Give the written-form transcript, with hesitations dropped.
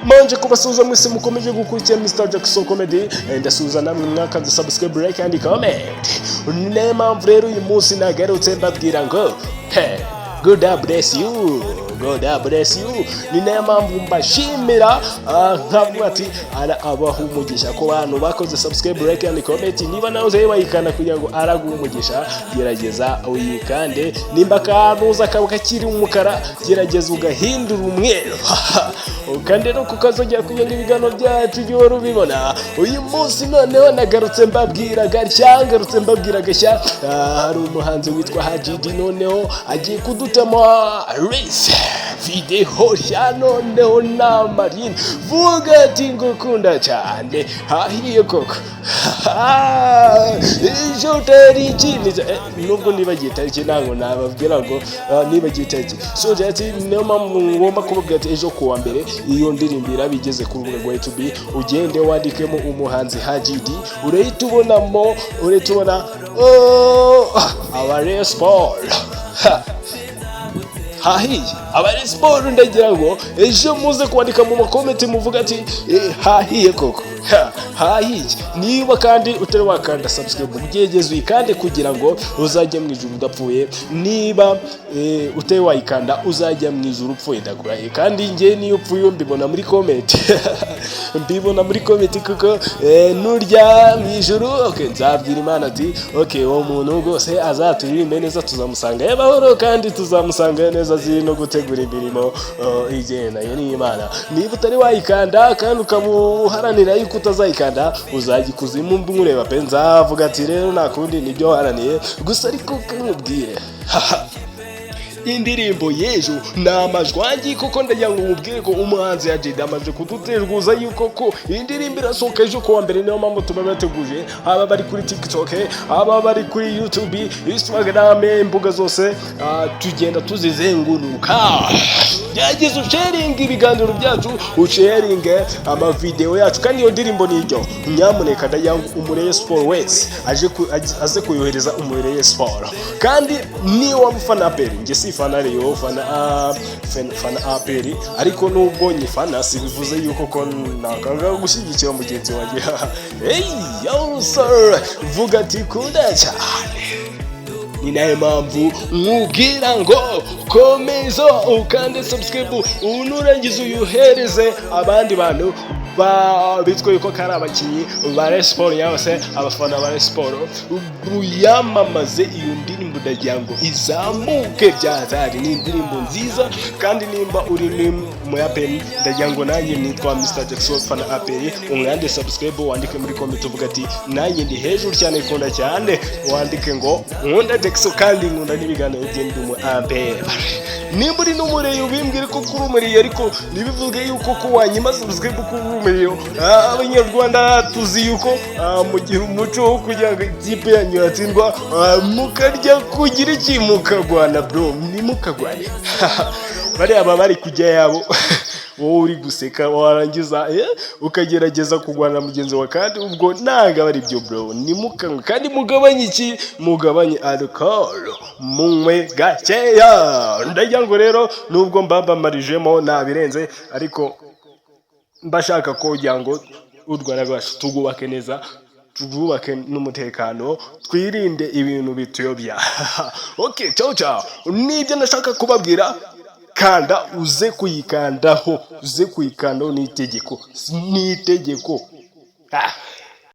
Manje kubasuhuza mwese mukomeje gukurikira Mr Jackson Comedy. Ndasuhuza namwe mwakanze subscribe, like and comment. Niyo mpamvu rero uyu munsi nagarutse mbabwira ngo hey, God bless you, God bless you. Ni nayo mpamvu mbashimira, nkavuga ati ara abaha umugisha ku bantu bakoze subscribe, like and comment. Niba nawe uzaye wayikanda kugira ngo araguhe umugisha, gerageza uyikande. Nimba akanuza kaba kakiri umukara, gerageza ugahindura umweru, ukande no kukazogera kugira ngo ibiganiro byacu ujye uhora ubibona. Uyu munsi noneho nagarutse mbabwira gashya, ngarutse mbabwira gashya. Hari umuhanzi witwa Hajidi, noneho agiye kudutama race video ya noneho na Marine. Vuga ati ngukunda cyane, hahiye koko. Ejo tariki nubwo nibagiye itariki, ntabwo nababwira ngo nibagiye itariki. So ati niyo mpamvu ngomba kubabwira ati ejo kuwa mbere iyo ndirimbo iraba igeze ku rubuga rwa YouTube. Ugende wandikemo umuhanzi Hajidi, urahita ubonamo, urahita ubona, oh, aba Rayon Sport. Ha. Hahiye abari siporo. Ndagira ngo ejo muze kwandika mu ma comment muvuga ati hahiye koko. Ha, hahiye. Niba kandi utari wakanda subscribe, ugerageze uyikande kugira ngo uzajye mu ijuru udapfuye. Niba utari wayikanda, uzajya mu ijuru upfuye, ndakurahiye. Kandi njye niyo upfuye mbibona muri comment, mbibona muri comment, kuko nurya mu ijuru, okay, nzabwira Imana ati okay, uwo muntu rwose azaturirimbe neza, tuzamusanga amahoro kandi tuzamusanga neza azi no gutegura imirimo igendanye n'Imana. Niba utari wayikanda kandi ukamuharanira yuko utazayikanda, uzajya ikuzimu nkureba pe. Nzavuga ati rero nta kundi, nibyo waharaniye gusa. Ariko nkubwire, indirimbo y'ejo ni amajwangi koko. Ndagira ngo mubwire ko umuhanzi Yajida amaze kuduteguza yuko ko indirimbo irasohoka ejo kuwa mbere. Niyo mpamvu tuba bateguje, haba bari kuri TikTok, haba bari kuri YouTube, Instagram, imbuga zose tugenda tuzizenguruka. Gerageza usharinga ibiganiro byacu, usharinge amavideo yacu. Kandi iyo ndirimbo ni iryo, nyamuneka ndagira ngo umureye siporo wese aje aze kuyohereza umureye siporo. Kandi niyo waba ufana APR, njye si fana Rayon, fana fana APR, ariko nubwo nyifana si bivuze yuko ko nakanga gushyigikira mugenzi wanjye. Hey yo sir, vuga ati kunda cyane. Ni nayo mpamvu nkubwira ngo komeza ukande subscribe, nurangiza uyuhereze abandi bantu bitwa yuko kari abakinnyi ba Rayon Sport cyangwa se abafana ba Rayon Sport, uyamamaze iyo ndirimbo. Ndagira ngo izamuke byatari, ni indirimbo nziza. Kandi nimba uri mu APR, ndagira ngo nanjye nitwa Mr Jackson fana APR, umwande subscribe, wandike muri comment uvuga ati nanjye ndi hejuru cyane, kunda cyane. Wandike ngo nkunda Jackson kandi nkunda n'ibiganiro bye, ndi mu APR. Nimba uri n'umureyo, ubimbwire ko kuri umureyo, ariko ntibivuge yuko ko wanyima subscribe ko uri umureyo. Abanyarwanda tuzi yuko mugira umuco wo kugira ngo ikipe yanyu yatsindwa, mukarya kugira iki, mukagwana. Bro, ntimukagwane. Bariya baba bari kujya yabo, wowe uri guseka, warangiza ukagerageza kurwana na mugenzi wawe, kandi ubwo ntabwo aba ari byo bro. Nimukanywe kandi mugabanye iki, mugabanye alcohol, munywe gakeya. Ndagira ngo rero nubwo mbabamarijemo nabirenze, ariko mbashaka ko kugira ngo u Rwanda rwacu tugubake neza, twubake n'umutekano, twirinde ibintu bituyobya. Okay, ciao ciao, nibyo ndashaka kubabwira. Kanda uze kuyikandaho, uze kuyikandaho, ni itegeko, ni itegeko. Ah.